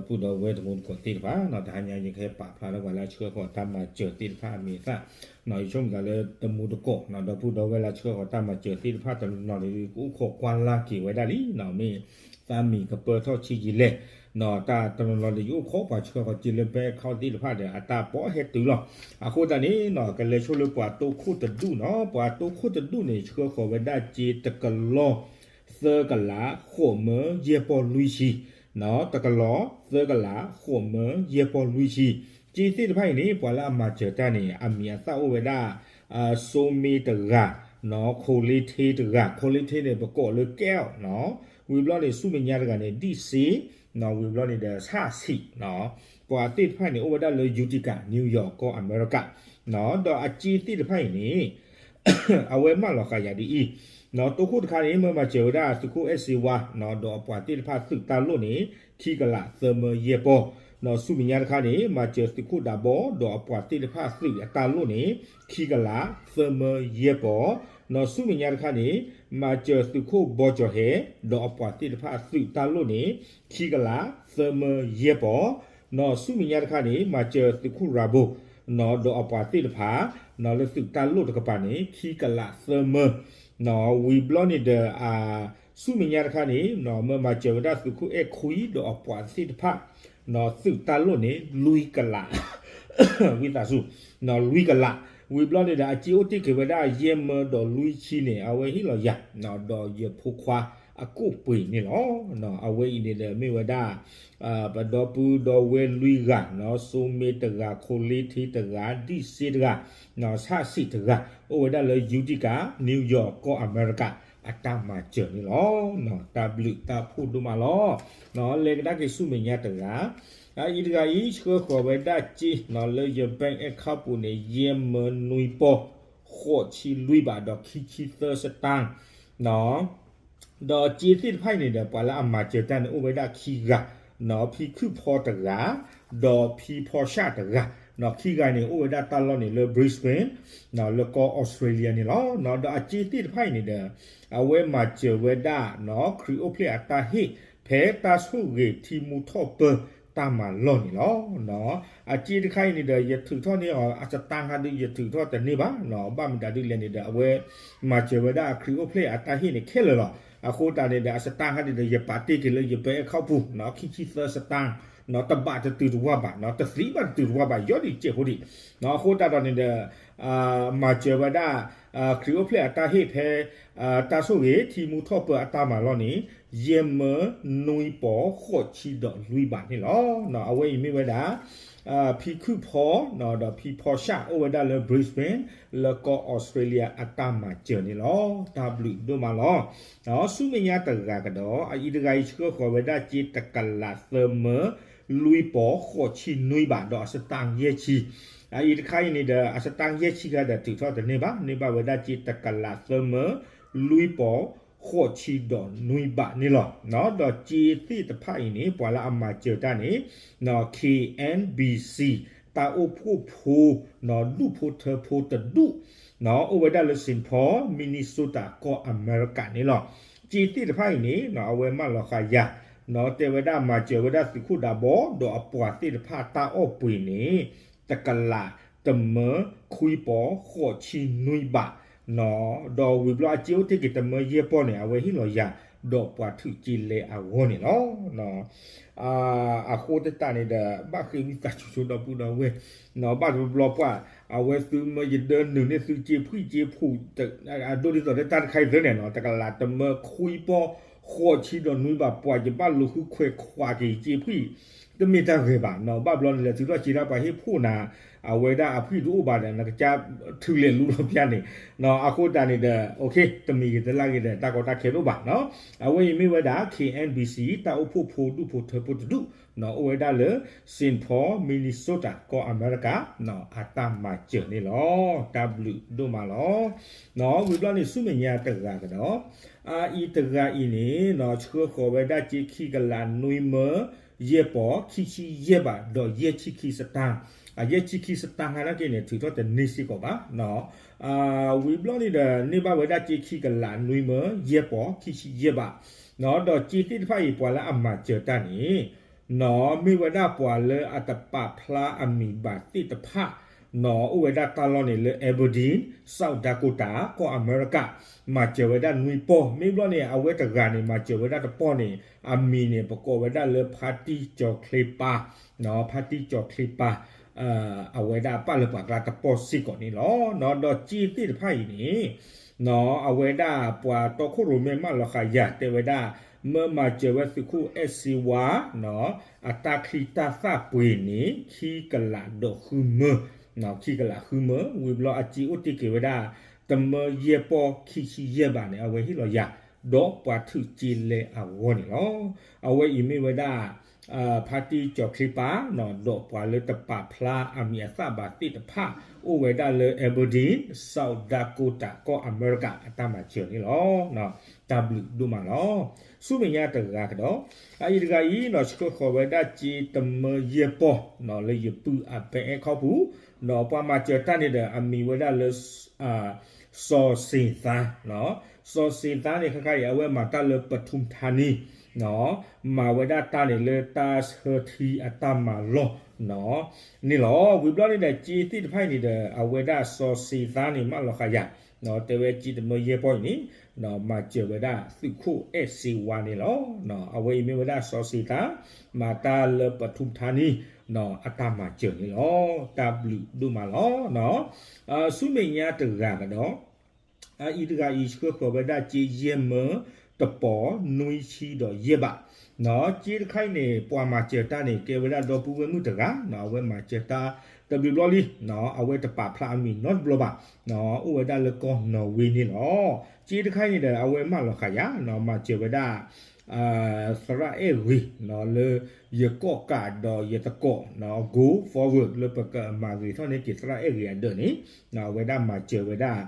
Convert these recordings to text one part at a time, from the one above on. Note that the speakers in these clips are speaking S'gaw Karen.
ဒီပုၢ်ဒီဝဲၢ်တံၤသကိးသ့ၣ်တဖၣ်နီၤ, တဟါညါယကဟဲပာ်ဖျါထီၣ်ပှၤလၢအဆှၢဃီၤတၢ်မၤစၢၤသ့ၣ်တဖၣ်အမံၤအသၣ်နီၤ, ယဆိကမိၣ်သးလၢတံၤသကိးနီၤ, ဒီပုၢ်ဒီဝဲၢ်လၢအဆှၢဃီၤတၢ်မၤစၢၤသ့ၣ်တဖၣ်တနီၤနီၤဒီး ကအိၣ်ခိးကွၢ်လၢ်က့ၤဝဲဒၣ်လံနီၤ, မ့ၢ်သးမံၤကပၢထီၣ်ဆံးယံာ်လဲၣ်နီၤ, တၢ်တနီၤနီၤဒီး ယအိၣ်ခိးပှၤဆှၢဃီၤစ့လၢ bank account သ့ၣ်တဖၣ်ဒီး အတၢ်ပိာ်ဟဲတုၤလီၤ. အဃိသတးန့ၣ်နီၤ, ကလဲၤဆိလၢပှၤတိခိၣ်တဒူၣ်နီၤ, ပှၤတိခိၣ်တဒူၣ်န့ၣ် ဆှၢဃီၤဝဲဒၣ်စ့တကလီၢ် သၢကလး ဃိးမၢယဲၢ်ပီၢ်လွံၢ်ဆံနီၤ, တကလီၢ် သၢကလး ဃိးမၢယဲၢ်ပီၢ်လွံၢ်ဆံ. စ့သ့ၣ်တဖၣ်အံၤန့ၣ် ပှၤလၢအမၤစၢၤတၢ်န့ၣ် အမံၤအသၣ်အိၣ်ဝဲဒၣ် စိမ့တဂၤနီၤ, ခိလ့ထ့တဂၤ, ခိလ့ထ့န့ၣ် ပကိးလၢကဲနီၤ, ဝံၤဘျီန့ၣ် ဆူမဲာ်ညါတဂၤန့ၣ် ဒံၣ်စ့နီၤ, ဝံၤဘျီန့ၣ်ဒီး ဆၣ်ဆံးနီၤ, ပှၤသ့ၣ်တဖၣ်န့ၣ် အိၣ်ဝဲဒၣ်လၢ Utica, New York ကီၢ်အမဲရကၤ ဒီးအစ့သ့ၣ်တဖၣ်အံၤန့ၣ် အဝဲမၢလီၤဃာ်ယၤဒ်အံၤနီၤ, တိခိၣ်တခါန့ၣ် မၢမၤစၢၤဝဲဒၣ်သုးခိၣ်အဲၣ်စ့ဝါနီၤ, ဒီးအပှၤသ့ၣ်တဖၣ်သုးတၢ်လိၣ်န့ၣ် ခံကလး သၢမၢယဲၢ်ပီၢ်နီၤ, ဆူမဲာ်ညါတခါန့ၣ် မၤစၢၤသုးခိၣ်ဒးဘီ ဒီးအပှၤသ့ၣ်တဖၣ်သုးအတၢ်လိၣ်န့ၣ် ခံကလး သၢမၢယဲၢ်ပီၢ်နီၤ, ဆူမဲာ်ညါတခါန့ၣ် မၤစၢၤသုးခိၣ်ဘီကၠီၤဟဲ ဒီးအပှၤသ့ၣ်တဖၣ်သုးတၢ်လိၣ်န့ၣ် ခံကလး သၢမၢယဲၢ်ပီၢ်နီၤ, ဆူမဲာ်ညါတခါန့ၣ် မၤစၢၤသုးခိၣ်ရၤဘိနီၤ, ဒီးအပှၤသ့ၣ်တဖၣ်နီၤ, လၢသုးတၢ်လိၣ်တကပၤန့ၣ် ခံကလး သၢမၢနီၤ, ဝံၤဘျီန့ၣ်ဒီး ဆူမဲာ်ညါတခါန့ၣ် မၢမၤစၢၤဝဲဒၣ်သုးခိၣ်အဲၣ်ခွံ ဒီးအပှၤသ့ၣ်တဖၣ် သုးတၢ်လိၣ်န့ၣ် လွံၢ်ကလး ဝံသးစူၤ လွံၢ်ကလး, ဝံၤဘျီန့ၣ်ဒီး အစ့အိၣ်တ့ၢ်က့ၤဝဲဒၣ် ယဲၢ်မၢဒီးလွံၢ်ဆံန့ၣ် အဝဲဟ့ၣ်လီၤယၤ ဒီးယဖိခွါအကိၣ်ပှ့ၤန့ၣ်လီၤ. အဝဲအံၤန့ၣ်ဒီးမ့ၢ်ဝဲဒၣ် ပဒီပုၢ်ဒီဝဲၢ်လွံၢ်ဂၤနီၤ, စိမ့တဂၤ, ခိလ့ထ့တဂၤ, ဒံၣ်စ့တဂၤ, ဆၣ်ဆံးတဂၤ, အိၣ်ဝဲဒၣ်လၢ Utica, New York ကီၢ်အမဲရကၤ အတၢ်မၤစၢၤန့ၣ်လီၤ. တၢ်ဘျုးတၢ်ဖှိၣ်ဒိၣ်မးလီၤ. လဲၤကဒါက့ၤဆူမဲာ်ညါတဂၤ, အအံၤတဂၤအံၤ ဆှၢဃီၤဝဲဒၣ်စ့နီၤ, လၢယ bank account ပူၤန့ၣ် ယဲၢ်မၢနွံပီၢ် ဃိးဆံလွံၢ်ဘး ဒီးခံဆံသၢစတၢၢ် ဒီးစ့သ့ၣ်တဖၣ်အံၤန့ၣ်ဒီး ပှၤလၢအမၤစၢၤတၢ်န့ၣ် အိၣ်ဝဲဒၣ်ခံဂၤနီၤ, ဖံခုၣ်ဖီတဂၤ ဒီးဖံဖီၣ်ရှၣ်တဂၤနီၤ, ခံဂၤန့ၣ် အိၣ်ဝဲဒၣ်တၢ်လီၢ်န့ၣ်လၢ Brisbane လၢကီၢ်အီစထြ့လယါန့ၣ်လီၤ. ဒီးအစ့သ့ၣ်တဖၣ်အံၤန့ၣ်ဒီး အဝဲမၤစၢၤဝဲဒၣ်နီၤ, ခရံာ်အိၣ်ဖျဲၣ်အတၢ်ဟ့ၣ် ဖဲတၢ်ဆိၣ်ဂ့ၤထံမူထီၣ်ပၢတၢ်မၤလီၢ်န့ၣ်လီၤ. အစ့တခါအံၤန့ၣ်ဒီး ယထုးထီၣ်န့ၢ်အီၤ အစတၢ်ခါဒုး ယထုးထီၣ်တန့ၢ်ဘၣ်နီၤ, ဘၣ်မတၤဒုးလဲၣ်န့ၣ်ဒီး အဝဲမၤစၢၤဝဲဒၣ်အခရံာ်အိၣ်ဖျဲၣ်အတၢ်ဟ့ၣ်န့ၣ်ခဲလၢာ်လီၤ. အဃိသတးန့ၣ်ဒီး အစတၢ်ခါဒုးဒီး ယပာ်တ့ၢ်က့ၤလၢယ bank account ပူၤနီၤ, ခံဆံသၢစတၢၢ်နီၤ, တဘးတတုၤတဝၢ်ဘးနီၤ, တသံဘၣ်တတုၤတဝၢ်ဘး ယီဒံးစဲးဖိဒံးနီၤ, အဃိသတးဒီးန့ၣ်ဒီး မၤစၢၤဝဲဒၣ် ခရံာ်အိၣ်ဖျဲၣ်အတၢ်ဟ့ၣ်ဖဲ တၢ်ဆိၣ်ဂ့ၤထံမူထီၣ်ပၢအတၢ်မၤလီၢ်န့ၣ် ယဲၢ်မၢနွံပီၢ် ဃိးဆံဒီးလွံၢ်ဘးန့ၣ်လီၤ. အဝဲအံၤမ့ၢ်ဝဲဒၣ် ဖံခုၣ်ဖီ ဒီးဖံဖီၣ်ရှၣ် အိၣ်ဝဲဒၣ်လၢ Brisbane လၢကီၢ်အီစထြ့လယါ အတၢ်မၤစၢၤန့ၣ်လီၤ. တၢ်ဘျုးဒိၣ်မးလီၤ. ဆူမဲာ်ညါတဂၤကဒီး အအံၤတဂၤအံၤ ဆှၢဃီၤဝဲဒၣ်စ့တကလး သၢမၢ လွံၢ်ပီၢ် ဃိးဆံနွံဘး ဒီးအစတၢ်ယဲၢ်ဆံ အအံၤတခါအံၤန့ၣ်ဒီး အစတၢ်ယဲၢ်ဆံခါဒီး ထုးထီၣ်တန့ၢ်ဘၣ်, န့ၢ်ဘၣ်ဝဲဒၣ်စ့တကလး သၢမၢ လွံၢ်ပီၢ် ဃိးဆံဒီးနွံဘးန့ၣ်လီၤ. ဒီးစ့သ့ၣ်တဖၣ်အံၤန့ၣ် ပှၤလၢအမၤစၢၤတၢ်န့ၣ် K N B C တၢ်အိၣ်ဖှိၣ်ဖိ ဒူၣ်ဖိထၢဖိတဒူၣ် အိၣ်ဝဲဒၣ်လၢ Saint Paul Minnesota ကီၢ်အမဲရကၤန့ၣ်လီၤ. စ့သ့ၣ်တဖၣ်အံၤန့ၣ် အဝဲမၢလီၤဃာ်ယၤ တဲဝဲဒၣ်မၤစၢၤဝဲဒၣ်သုးခိၣ်ဒးဘီ ဒီးအပှၤသ့ၣ်တဖၣ်တၢ်အီၣ်ပှ့ၤန့ၣ် တကလး တမၢ ခွံပီၢ် ဃိးဆံနွံဘး ဒီးဝံၤဘျီအစ့အိၣ်တ့ၢ်က့ၤတမၢယဲၢ်ပီၢ်န့ၣ် အဝဲဟ့ၣ်လီၤယၤ ဒီးပှၤထုးစ့လဲအဂီၢ်န့ၣ်လီၤ. အဃိသတးန့ၣ်ဒီး ဘၣ်ဃ့ဝံသးစူၤဆိဒီပုၢ်ဒီဝဲၢ် ဘၣ်တဘျီပှၢ် အဝဲသုမၢယဒၢနုာ်န့ၢ်သုစ့ဖှံၣ်စ့ဖှူး အဒိဒ်သိးလၢတၢ်တခါအံၤသ့န့ၣ်နီၤ တကလးတမၢခွံပီၢ် ဃိးဆံဒီးနွံဘး ပှၤယဘၣ်လိာ်ဃုခွဲးခွးက့ၤစ့ဖှံၣ် တမ့ၢ်တၢ်ဂ့ၤဘၣ်နီၤ. ဘၣ်ဘျီန့ၣ်လဲၤထုးထီၣ်စ့ဒၣ်ပှၤဟ့ၣ်ဖှိၣ်နၤ အဝဲဒၣ်အဖှံၣ်တအိၣ်ဘၣ်ဒီး နကစၢ်ထုးလဲၤလူလီၤပျၢ်န့ၣ် အဃိသတးန့ၣ်ဒီး တမံၤဂ့ၤတလၢ်ဂ့ၤဒီး တၢ်ကီတၢ်ခဲတအိၣ်ဘၣ်နီၤ. အဝဲအံၤမ့ၢ်ဝဲဒၣ် K N B C တၢ်အိၣ်ဖှိၣ်ဖိဒူၣ်ဖိထၢဖိတဒူၣ် အိၣ်ဝဲဒၣ်လၢ Saint Paul Minnesota ကီၢ်အမဲရကၤ အတၢ်မၤစၢၤန့ၣ်လီၤ. တၢ်ဘျုးဒိၣ်မးလီၤ. ဝံၤဘျီန့ၣ် ဆူမဲာ်ညါတဂၤကဒီး အအံၤတဂၤအံၤန့ၣ် ဆှၢဃီၤဝဲဒၣ်စ့ခံကလးနွံမၢ ယဲၢ်ပီၢ် ခံဆံယဲၢ်ဘး ဒီးယဲၢ်ဆံခံစတၢ်, အယဲၢ်ဆံခံစတၢ်ဟါနာ်က့န့ၣ် ထုးထီၣ်တန့ၢ်စ့ၢ်ကီးဘၣ်. ဝံၤဘျီန့ၣ်ဒီး န့ၢ်ဘၣ်ဝဲဒၣ်စ့ခံကလးနွံမၢ ယဲၢ်ပီၢ် ခံဆံယဲၢ်ဘး, ဒီးစ့သ့ၣ်တဖၣ်အံၤ ပှၤလၢအမၤစၢၤတၢ်န့ၣ် နီၣ် မ့ၢ်ဝဲဒၣ်ပှၤလၢအတပာ်ဖျါအမံၤဘၣ်သ့ၣ်တဖၣ်, နီၣ် အိၣ်ဝဲဒၣ်တၢ်လီၢ်န့ၣ်လၢ Aberdeen, South Dakota ကီၢ်အမဲရကၤ, မၤစၢၤဝဲဒၣ်နွံပီၢ်, မ့ၢ်ဘျီန့ၣ် အဝဲတဂၤန့ၣ် မၤစၢၤဝဲဒၣ်တပီၢ်န့ၣ် အမံၤန့ၣ် ပကိးဝဲဒၣ်လၢ ဖါတံၢ်ကၠီၤချ့ပၤ, နီၣ် ဖါတံၢ်ကၠီၤချ့ပၤ အဝဲဒၣ်ပာ်လၢပှၤကျါတပီၢ်စ့ၢ်ကီးန့ၣ်လီၤ. နီၣ် ဒီးစ့သ့ၣ်တဖၣ်အံၤန့ၣ် နီၣ် အဝဲဒၣ်ပှၤတီခိၣ်ရိၣ်မဲမၢလီၤဃာ်ယၤတဲဝဲဒၣ် မၢမၤစၢၤဝဲသုးခိၣ်အဲၣ်စ့ဝါ, နီၣ် အတၢ်ချံတၢ်သၣ်ပှ့ၤန့ၣ် ခံကလးဒီးဃုမၢ, နီၣ် ခံကလးဃုမၢ, ဝံၤဘျီအစ့အိၣ်တ့ၢ်က့ၤဝဲဒၣ် တမၢယဲၢ်ပီၢ်ခံဆံယဲၢ်ဘးန့ၣ် အဝဲဟ့ၣ်လီၤယၤ, ဒီးပှၤထုးက့လဲအဂီၢ်န့ၣ်လီၤ. အဝဲအံၤမ့ၢ်ဝဲဒၣ် ဖါတံၢ်ကၠီၤချ့ပၤ, နီၣ် ဒီးပှၤလၢတပာ်ဖျါအမံၤအသၣ်ဘၣ်သ့ၣ်တဖၣ် အိၣ်ဝဲဒၣ်လၢ Aberdeen, South Dakota ကီၢ်အမဲရကၤ အတၢ်မၤစၢၤန့ၣ်လီၤ. တၢ်ဘျုးဒိၣ်မးလီၤ. ဆူမဲာ်ညါတဂၤကဒီး, အအံၤတဂၤအံၤ နီၣ် ဆှၢဃီၤဝဲဒၣ်စ့တမၢယဲၢ်ပီၢ်, နီၣ် လၢယပုၢ်အ bank account ပူၤ, ဒီးပှၤမၤစၢၤတၢ်န့ၣ်ဒီး အမံၤဝဲဒၣ်လၢ စီၤစ့ၤသါ, နီၣ် စီၤစ့ၤသါန့ၣ် ခဲခါအံၤ အဝဲမၤတၢ်လၢပထူၣ်ထါနံ, နီၣ် မၤဝဲဒၣ်တၢ်န့ၣ်လၢတၢ်ဆၢထံအတၢ်မၤလီၢ်, နီၣ် န့ၣ်လီၤ. ဝံၤဘျီန့ၣ်ဒီး စ့သ့ၣ်တဖၣ်အံၤန့ၣ်ဒီး အဝဲဒၣ်စီၤစ့ၤသါန့ၣ် မၢလီၤဃာ်ယၤ, နီၣ် တဲဝဲစ့တမၢယဲၢ်ပီၢ်အံၤန့ၣ်, နီၣ် မၤစၢၤဝဲဒၣ်သုးခိၣ်အဲၣ်စ့ဝါန့ၣ်လီၤ. နီၣ် အဝဲအံၤမ့ၢ်ဝဲဒၣ်စီၤစ့ၤသါ, မၤတၢ်လၢပထူၣ်ထါနံ, နီၣ် အတၢ်မၤစၢၤန့ၣ်လီၤ. တၢ်ဘျုးဒိၣ်မးလီၤ. နီၣ် ဆူမဲာ်ညါတဂၤကဒီး, အအံၤတဂၤအံၤ ဆှၢဃီၤဝဲဒၣ်စ့ယဲၢ်မၢတပီၢ်နွံဆံဒီးယဲၢ်ဘး, နီၣ် စ့တခါအံၤန့ၣ် ပှၤမၤစၢၤတၢ်န့ၣ် ကဲဝဲဒၣ်ဒီပုၢ်ဝဲၢ်မုၣ်တဂၤ, နီၣ် အဝဲမၤစၢၤတၢ်တဘျုးဘျီလံ, နီၣ် အဝဲတပာ်ဖျါအမံၤနီတဘျီဘၣ်, နီၣ် အိၣ်ဝဲဒၣ်လၢကီၢ်နီၣ်ဝ့န့ၣ်လီၤ. စ့တခါအံၤန့ၣ်ဒီး အဝဲမၢလီၤဃာ်ယၤ, နီၣ် မၤစၢၤဝဲဒၣ် သရၣ်အဲၣ်ဂ့ၤ, နီၣ် လၢယကီၢ်ကးဒီးယသကိး, နီၣ် go forward လၢပကမၤဂ့ၤထီၣ်န့ၢ်က့ၤသရၣ်အဲၣ်ဂ့ၤအဒၢးန့ၣ်, နီၣ် အဝဲဒၣ်မၤစၢၤဝဲဒၣ်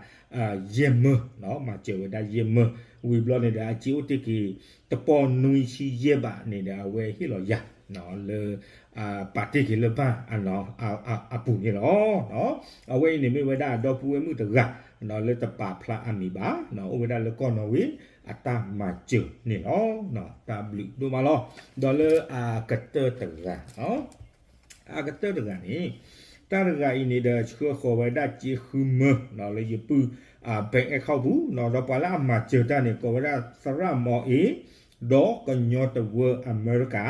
ယဲၢ်မၢ, နီၣ် မၤစၢၤဝဲဒၣ်ယဲၢ်မၢ, ဝံၤဘျီန့ၣ်ဒီး အစ့အိၣ်တ့ၢ်က့ၤ တပီၢ်နွံဆံယဲၢ်ဘးန့ၣ်ဒီး အဝဲဟ့ၣ်လီၤယၤ, နီၣ် လၢ ပာ်တ့ၢ်က့ၤလၢဘၣ်အပူၤန့ၣ်လီၤ. အဝဲအံၤန့ၣ်မ့ၢ်ဝဲဒၣ်ဒီပုၢ်ဝဲၢ်မုၣ်တဂၤ, နီၣ် လၢတပာ်ဖျါအမံၤဘၣ်, နီၣ် အိၣ်ဝဲဒၣ်လၢကီၢ်နီၣ်ဝ့ အတၢ်မၤစၢၤန့ၣ်လီၤ. တၢ်ဘျုးဒိၣ်မးလီၤ. ဒီးလၢအကတၢၢ်တဂၤ, အကတၢၢ်တဂၤန့ၣ်, တၢ်တဂၤအံၤန့ၣ်ဒီး ဆှၢဃီၤဝဲဒၣ်စ့ဃုမၢ, နီၣ် လၢယပုၢ် bank account ပူၤ, နီၣ် ဒီးပှၤလၢအမၤစၢၤတၢ်န့ၣ် ကိးဝဲဒၣ်သရၣ်မီၤအ့, ဒီးကညီတဝၢအမဲရကၤ,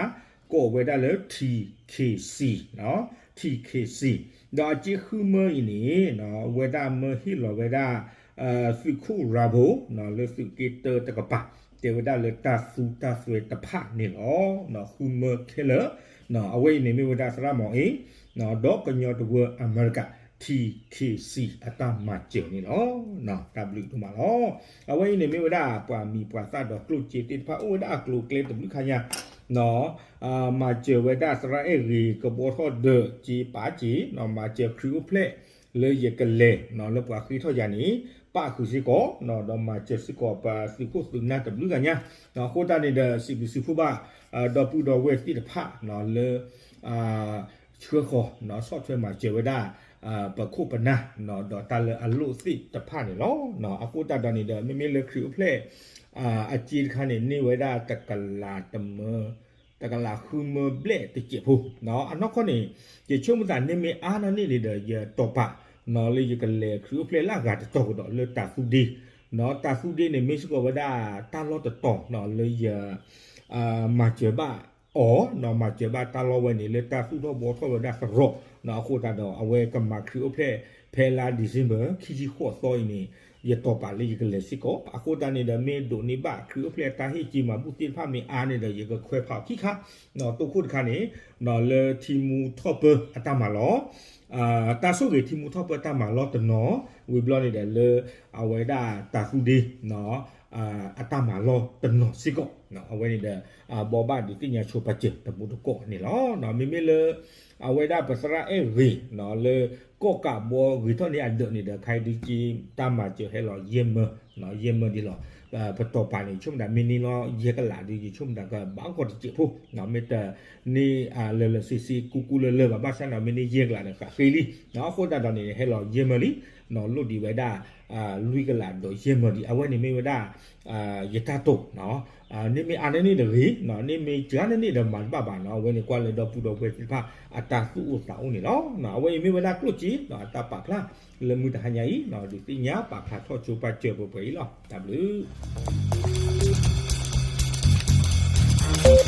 ကိးဝဲဒၣ်လၢ ထံခ့စံ, နီၣ် ထံခ့စံ, ဒီးအစ့ဃုမၢအံၤန့ၣ်, နီၣ် အဝဲဒၣ်မၢဟ့ၣ်လီၤဝဲဒၣ် သုးခိၣ်ရၤဘိ, နီၣ် လၢသုးက့တၢတကပၤ, တဲဝဲဒၣ်လၢတၢ်သူတၢ်စွဲတဖၣ်န့ၣ်လီၤ. နီၣ် ဃုမၢခဲလၢာ်, နီၣ် အဝဲအံၤန့ၣ်မ့ၢ်ဝဲဒၣ်သရၣ်မီၤအ့, နီၣ် ဒီးကညီတဝၢအမဲရကၤ, ထံခ့စံအတၢ်မၤစၢၤန့ၣ်လီၤ. နီၣ် တၢ်ဘျုးဒိၣ်မးလီၤ. အဝဲအံၤန့ၣ်မ့ၢ်ဝဲဒၣ်ပှၤမံၤပှၤသၣ်ဒီးကျိၣ်စ့သ့ၣ်တဖၣ် အိၣ်ဝဲဒၣ်အကျိၤအကျဲတဘျုးခါညါ, နီၣ် မၤစၢၤဝဲဒၣ်သရၣ်အဲၣ်ဂ့ၤကဘီထီၣ်ဒၢးစ့ပာ်စ့, နီၣ် မၤစၢၤခရံာ်အိၣ်ဖျဲၣ်လၢယကလဲၤ, နီၣ် လၢပှၤဃ့ထီၣ်ယၤန့ၣ် ပၣ်ဃုာ်စ့ၢ်ကီး, နီၣ် ဒီးမၤစၢၤစ့ၢ်ကီးပသုးခိၣ်သုးနၢ်တဘျုးဂၤညါ, နီၣ် အဃိသတးန့ၣ်ဒီး စံးဘျုးစံးဖှိၣ်ဘၣ် ဒီပုၢ်ဒီဝဲၢ်သ့ၣ်တဖၣ်, နီၣ် လၢ ဆှၢဃီၤ, နီၣ် ဆီၣ်ထွဲမၤစၢၤဝဲဒၣ် ပခိၣ်ပနၢ်, နီၣ် ဒီးတၢ်လၢအလိၣ်သ့ၣ်တဖၣ်န့ၣ်လီၤ. နီၣ် အဃိသတးဒီးန့ၣ်ဒီး မ့မ့ၢ်လၢခရံာ်အိၣ်ဖျဲၣ် အစ့တခါန့ၣ် န့ၢ်ဝဲဒၣ်တကလးတမၢ, တကလးဃုမၢဘျဲၣ်တစဲးဖိ, နီၣ် အနီၢ်ကီၢ်န့ၣ် ယဆိကမိၣ်သးန့ၢ်မ့ၢ်အါထီၣ်န့ၣ်န့ၣ်ဒီး ယတီၢ်ပာ်, နီၣ် လၢယကလဲၤခရံာ်အိၣ်ဖျဲၣ်လၢအဂၤတတီၤကဒီးလၢတၢ်သူဒ့, နီၣ် တၢ်သူဒ့န့ၣ် မ့ၢ်စ့ၢ်ကီးဝဲဒၣ်တၢ်လီၢ်တတီၤ, နီၣ် လၢယ မၤစၢၤဘၣ်အီၤ, နီၣ် မၤစၢၤဘၣ်တၢ်လီၢ်ဝဲန့ၣ် လၢတၢ်သူၣ်ထီၣ်ဘှီထီၣ်ဝဲဒၣ်သရိာ်, နီၣ် အဃိသတးဒီး အဝဲကမၤခရံာ်အိၣ်ဖျဲၣ် ဖဲလါ December ခံဆံဃိးသီအံၤန့ၣ် ယတီၢ်ပာ်လၢယကလဲၤစ့ၢ်ကီး, အဃိသတးန့ၣ်ဒီး မ့ၢ်ဒိးန့ၢ်ဘၣ်ခရံာ်အိၣ်ဖျဲၣ်တၢ်ဟ့ၣ်က့ၤမၤဘူၣ်သ့ၣ်တဖၣ်မ့ၢ်အါန့ၣ်ဒီး ယကခွဲးဖးအီၤခံခါ, နီၣ် တိခိၣ်တခါန့ၣ်, နီၣ် လၢထံမူထီၣ်ပၢအတၢ်မၤလီၢ် တၢ်ဆိၣ်ဂ့ၤထံမူထီၣ်ပၢတၢ်မၤလီၢ်တနီၤ, ဝံၤဘျီန့ၣ်ဒီးလၢ အဝဲဒၣ်တၢ်သူဒ့ အတၢ်မၤလီၢ်တနီၤစ့ၢ်ကီး, အဝဲန့ၣ်ဒီး ဘိးဘၣ်ဒုးသ့ၣ်ညါဆိပာ်စၢၤတမူတကိးန့ၣ်လီၤ. မ့မ့ၢ်လၢ အဝဲဒၣ်ပသရၣ်အဲၣ်ဂ့ၤ လၢကီၣ်ကးဘှီဂ့ၤထီၣ်န့ၢ်အဒၢးန့ၣ်ဒီး ခဲအံၤဒုးက့ တၢ်မၤစၢၤဟဲလီၤယဲၢ်မၢ, ယဲၢ်မၢဒ်လီၤ. ပတီၢ်ပာ်န့ၣ် ဆိကမိၣ်တၢ်မ့ၢ်န့ၢ်လီၤယဲၢ်ကလးဒီး ယဆိကမိၣ်တၢ်ကဘၣ်ဂီၢ်တစဲးဖိ, မ့ၢ်တန့ၢ်လၢာ်လၢာ်ဆ့ဆ့ကူကူလၢလၢဘၣ် ဘၣ်ဆၣ်ဒီးမ့ၢ်န့ၢ်ယဲၢ်ကလးဒီးဃးဃ့လံ, အဃိသတးဒီးန့ၣ် ဟဲလီၤယဲၢ်မၢလံ. လိၣ်ဒံးဝဲဒၣ် လွံၢ်ကလးဒီးယဲၢ်မၢဒံး အဝဲန့ၣ်မ့ၢ်ဝဲဒၣ် ယတၢ်တိာ်, န့ၢ်မ့ၢ်အါန့ၢ်န့ၣ်တဂ့ၤ, န့ၢ်မ့ၢ်စှၤန့ၢ်န့ၣ်ဒီးမၤတဘၣ်ဘၣ်နီၤ, အဝဲန့ၣ်ကွၢ်လၢဒီပုၢ်ဒီဝဲၢ်သ့ၣ်တဖၣ် အတၢ်သူၣ်အိၣ်သးအိၣ်န့ၣ်လီၤ. အဝဲအံၤမ့ၢ်ဝဲဒၣ်ကျိၣ်စ့ အတၢ်ပာ်ဖျါ လၢမုၢ်တဟါညါအံၤ ဒုးသ့ၣ်ညါပာ်ဖျါထီၣ်ဆိပာ်စၢၤပှဲၤပှဲၤအံၤလီၤ. တၢ်ဘျုး